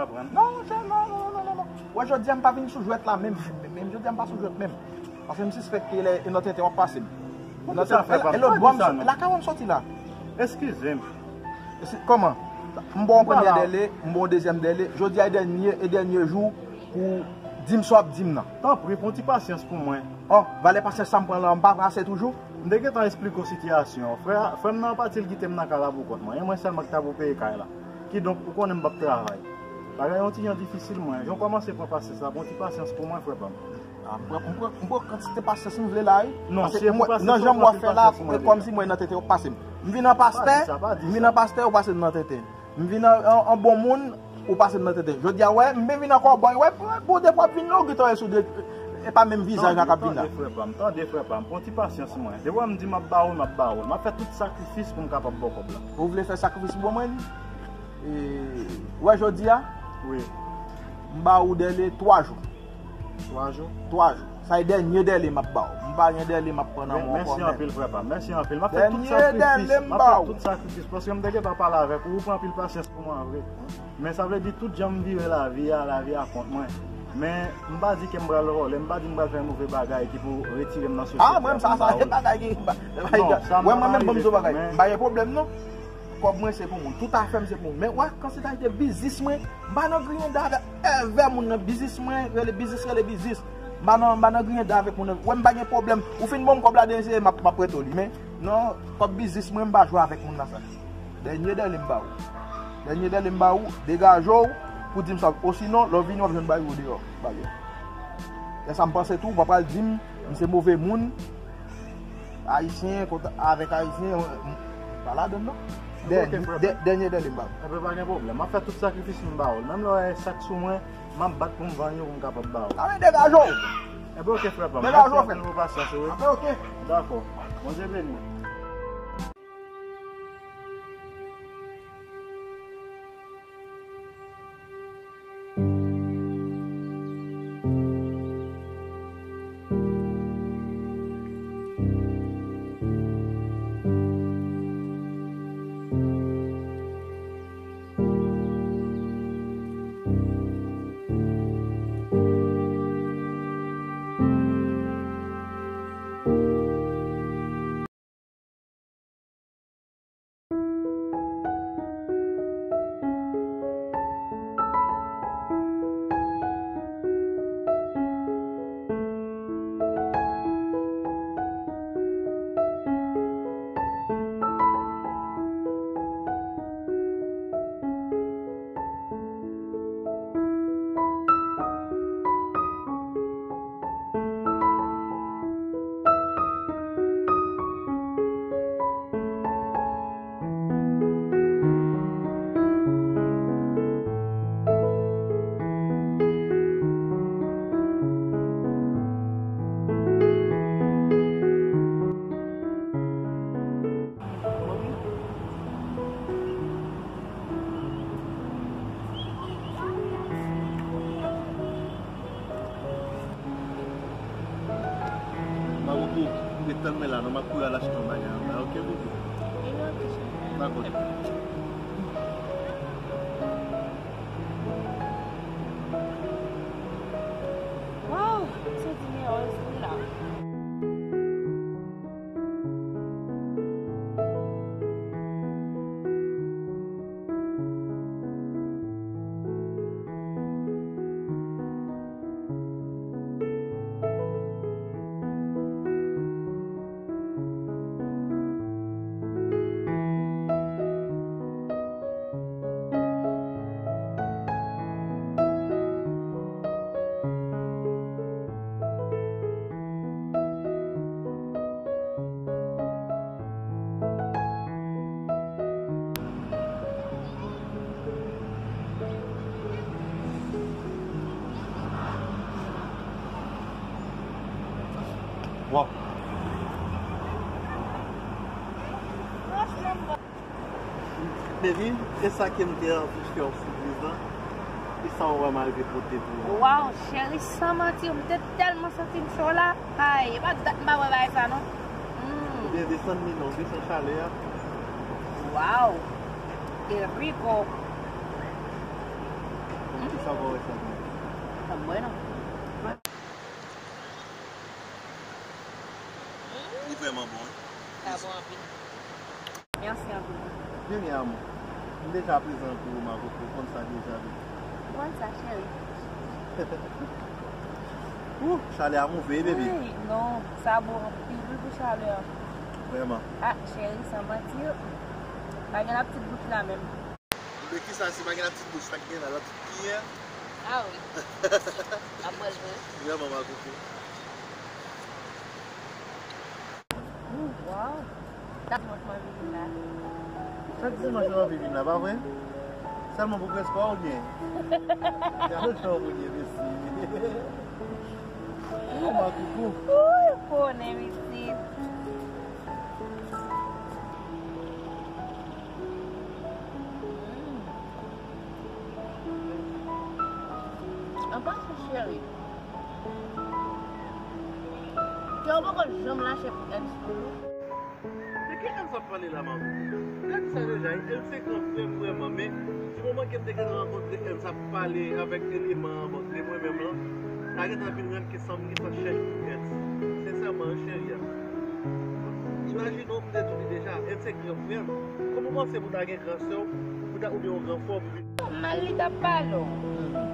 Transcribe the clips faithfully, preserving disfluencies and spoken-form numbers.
Non, non, non, non, non, non, non. Wè, jodi a m pa vin sou jwèt la menm, menm, menm, menm. Jodi a m pa sou jwèt menm. Paske m sispèk ke lè e nan tenten w ap pase m. Poukisa, frè pa m? E lòt bò, m lakay w m soti la. Eskize m. Kòman? M ba w yon premye dèle, m ba w yon dezyèm dèle. Jodi a e dènye, e dènye jou pou w di m sa w ap di m nan. Tanpri, pran ti pasyans pou mwen. Oh, valè pasyans sa m pran la, m pa prese toujou? M te gentan esplike w sitiyasyon an. Frè, frè m nan pati, l kite m nan kay la pou kont mwen. E mwen sèlman ki ta pou peye kay la. Kidonk, ou konnen m p ap travay. Bagay yon ti jan difisil, mwen. Jan w kòmanse pran pasyans la, pran ti pasyans pou mwen, frè pa m. Ah, m pran, m pran, m pran kantite pasyans m vle la, wi. Non, paske si e pou pasyans, nan jan m wè fè la, e kòmsi mwen nan tenten w ap pase m. M vin an pastè, m vin an pastè, ou pase m nan tenten. M vin an, an, an bon moun, ou pase m nan tenten. Jodi a, wè, m vin an kòbòy, wè, bon, depi w ap vin la, ou gentan wè sou de, e pa menm vizaj la k ap vin la. Tande, frè pa m, tande, frè pa m, pran ti pasyans mwen. Depi w ap di m ap ba ou, m ap ba ou. M ap fè tout sakrifis pou m kapab ba w kòb la. Ou vle fè sakrifis pou mwen? E, wè, jodi a, wi, m ba ou dèle twa jou. Twa jou? Twa jou. Sa e dènye dèle m ap ba w. M pa gen dèle m ap pran nan men w ankò menm. Mèsi anpil, frè pa m. Mèsi anpil. M ap fè tout sakrifis. M ap fè tout sakrifis. Paske m te gentan pale avèk ou. Ou pran anpil pasyans pou mwen, vre. Men sa vle di, tout jan m vire lavi a, lavi a kont mwen. Men, m pa di ke m pral vòlè. M pa di m pral fè move bagay ki pou retire m nan sosyete a. Ah, mwen, sa, sa, se bagay ki, wè, mwen menm, ban m di w bagay. M pa gen pwoblèm, non. Kòb mwen se pou moun. Tout afè m se pou moun. Men wè, kanntite biznis mwen, m pa nan griyen dada avè moun nan. Biznis mwen, rele biznis, rele biznis. M pa nan, m pa nan griyen dada avèk moun nan. Wè, m pa gen pwoblèm. Ou fin ban m kòb la, dènye se m ap, m ap prete w li. Men, non, kòb biznis mwen, m pa jwe avèk moun nan sa. Dènye dèle m ba ou. Dènye dèle m ba ou, degaje w pou di m sa. Osinon, lè w vini, w ap jwenn bagay ou deyò. Bagay. E sa m panse tou, w pa pral di m, m se move moun. Ayisyen kont avèk Ayisyen, pa ladann non. Dènye, dènye dèle m ba ou. Ebyen, pa gen pwoblèm. M ap fè tout sakrifis m ba ou. Menm lè w wè sa k sou mwen, m ap bat pou m vann yo pou m kapab ba ou. Ebyen, degaje w. Ebyen, oke, frè pa m. Degaje w, frè. Mèsi anpil pou pasyans ou, wi. Ebyen, oke. Dakò. Bondye beni w. Mwen ret tann mwen la non, m ap kouri al achte yon bagay anba, oke, bebe? Dakò. Waw, m santi m erèz wi la. Waw. Baby, e sa ke m te anvi fè w sipriz lan? E sa w wè m al pote pou ou? Waw, cheri, san manti, m te tèlman santi m cho la. Ay, e pa dat m pa wè bagay sa non. Hmm. Ebyen, desann li non, desann chalè a. Waw. Here we go. Kisa w pa wè sa byen? Sa m wè non. Li vrèman bon, wi. Sa bon anpil. Mèsi anpil. De rien, amou. M deja prezan pou ou, ma koko, ou konn sa deja, wi. Ou konn sa, cheri. Ouh, chalè a move, wi, baby. Wi, non, sa bon anpil, wi, pou chalè a. Vrèman. Ah, cheri, san manti, pa gen la petite bouche la menm. Men kisa, si pa gen la petite bouche, sa k gen la, la petite cuillère? Ah wi. Ap manje. Vrèman, ma koko. Ooh, wow. Sa dimanch mwen vin la. Sa dimanch mwen vin la, pa vre? Sèlman pou prèske ou byen? Gade jan ou ye, mesi. Ooh, ma koko. Ooh, konnen, mesi. An pasan, cheri, kè w poko janm lache pou Ernst, non? De ki Ernst ap pale la, Marco? M te di sa deja, Ernst se gran frè m vrèman, men di moman ke m te gentan rankontre Ernst ap pale avèk eleman an, bon, de mwen menm lan, m ta gentan vin rann ke san m gentan chèch pou Ernst. Sensèman, cheri a. Imajine w, m te di w li deja, Ernst se gran frè m. Kòman w panse pou ta gen gran sè w, pou ta, oubyen yon gran frè w, pou li. Nòmal, li t ap pale w.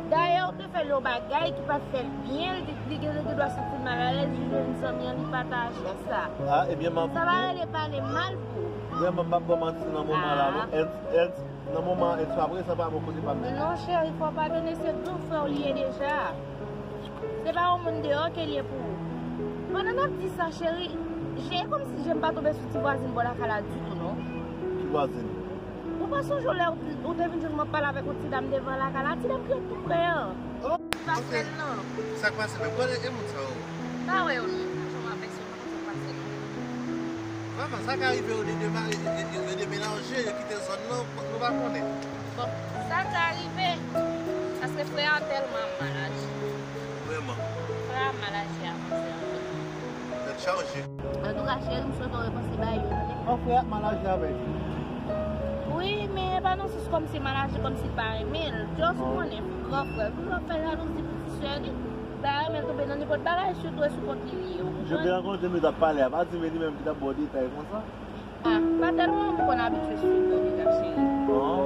Dayè, ou te fè l yon bagay ki pa t fè l byen, li, li gen, li gen dwa santi l malalèz, li jwenn zanmi an, li pataje sa. Ah, ebyen, m ap. Sa pa rele pale mal pou ou. Vrèman, m p ap ba w manti nan moman la, non. Ah. Ernst, Ernst, nan moman an, Ernst pa prezan pa bò kote pa m. Non, cheri, fò w padone, se gran frè w li ye deja. Se pa yon moun deyò ke l ye pou ou. Pandan n ap di sa, cheri, je, e kòmsi je m pa tonbe sou ti vwazin bò lakay la ditou, non. Ki vwazin? Ou pa sonje lè ou, ou te vin jwenn mwen ap pale avèk yon ti dam devan lakay la, ti dam ki ret tou pre an? Oh, ok. Sa k pase menm? Konnen e moun sa yo? Pa wè yo non, pa janm avèk yo, pa konn sa k pase non. Vrèman, sa ka rive yo de, de, de, de, de demelanje, yo kite zòn nan, nou pa konnen. Bon, sa ka rive, paske frè a tèlman mal aji. Vrèman. Frè a mal aji a manzè anpil. Tèt chaje. Antouka, cheri, m swete w repanse bagay yo, tande? An frè a mal aji avèk li. Wi, men e pa nan sans kòmsi mal aji, kòmsi l pa renmen l. Just ou konnen, gran frè, toujou ap fè jalouzi pou ti sè li. Li pa renmen l tonbe nan nenpòt bagay, sitou e sou kont li li ye, ou konprann? Je te rankontre nou t ap pale a, pa di men li menm ki t ap ba w detay konsa. Ah, pa tèlman, m konn abitye swiv yo deja, cheri. Bon.